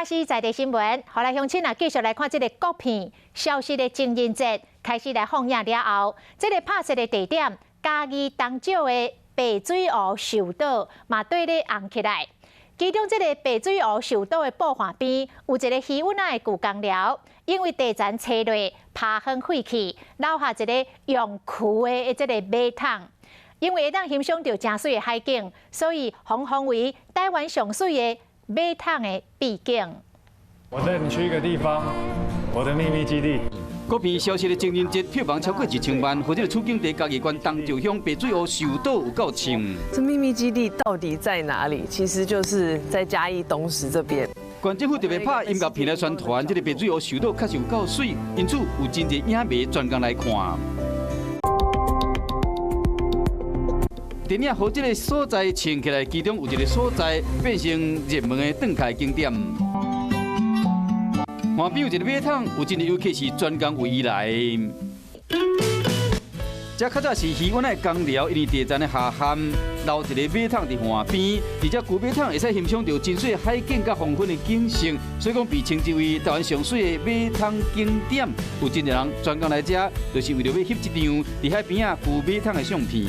華視在地新聞，予來鄉親啊，繼續來看這個國片《消失的情人節》開始來放映了後，這個拍攝的地點嘉義東石的白水湖壽島嘛綴咧紅起來。其中這個白水湖壽島的布岸邊有一個魚塭仔的舊工寮，因為地層斜落，趴方廢去，留下一个用衢的這个馬桶。因為會當欣賞著誠媠的海景，所以予封為台灣上媠的馬桶的美景。我帶你去一個地方，我的秘密基地。國片《消失的情人節》票房超過1000萬，予這个取景地嘉義縣東石鄉白水湖壽島有夠唱。這秘密基地到底在哪裡？其實就是在嘉義東石這邊。縣政府特別拍音樂片來宣傳，這个白水湖壽島確實有夠媠，因此有真濟影迷專工來看。電影予這个所在穿起來，其中有一个所在變成熱門的轉開景點。岸邊有一个馬桶，有真濟遊客是專工為伊來。這較早是魚塭的工寮，因為地層的下陷，留一个馬桶佇岸邊，而且舊馬桶會使欣賞著真媠海景佮黃昏的景色，所以講被稱之為台灣上媠的馬桶景點。有真濟人專工來遮，就是為著欲翕這張佇海邊仔舊馬桶的相片。